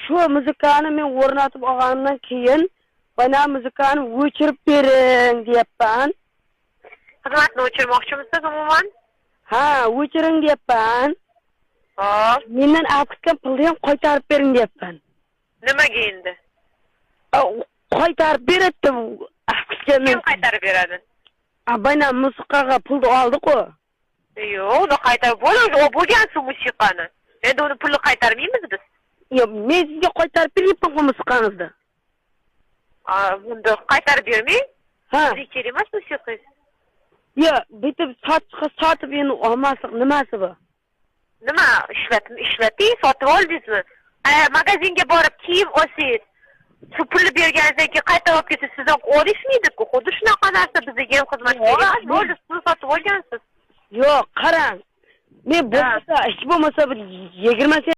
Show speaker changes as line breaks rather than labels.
Shu muzikani men o'rnatib olganimdan keyin mana muzikani o'chirib bering deyapman.
Xizmatni o'chirmoqchimisiz umuman?
Ha, o'chiring deyapman.
Hop.
Mendan olib ketgan pulni ham qaytarib bering deyapman.
Nimaga endi?
Qaytarib beradi olib ketgandan.
Kim qaytarib beradi?
Mana musiqaga pulni oldi-ku.
Yo'q, uni qaytarib bo'ladi, u bo'lgan shu musiqani. Endi uni pulni qaytarmaymiz biz.
Yo'q, men sizga qaytarib beryapman-ku musiqangizni.
Bunda qaytarib bermang.
Ha.
Bizga kerak emas musiqangiz.
Yo'q, bitib sotib endi olmaslik nimasi bu?
Nima ishlating, sotib oldingizmi? Magazinga borib kiyim olsangiz, shu pulni berganingizdan keyin qaytarib olib kelsangiz, sizdan olishmaydi-ku. Xuddi shunaqa narsa bizga ham xizmat kerak emas. Bo'ldi, siz sotib olgansiz.
Yo'q, qarang. Men bo'lmasa, hech bo'lmasa bir 20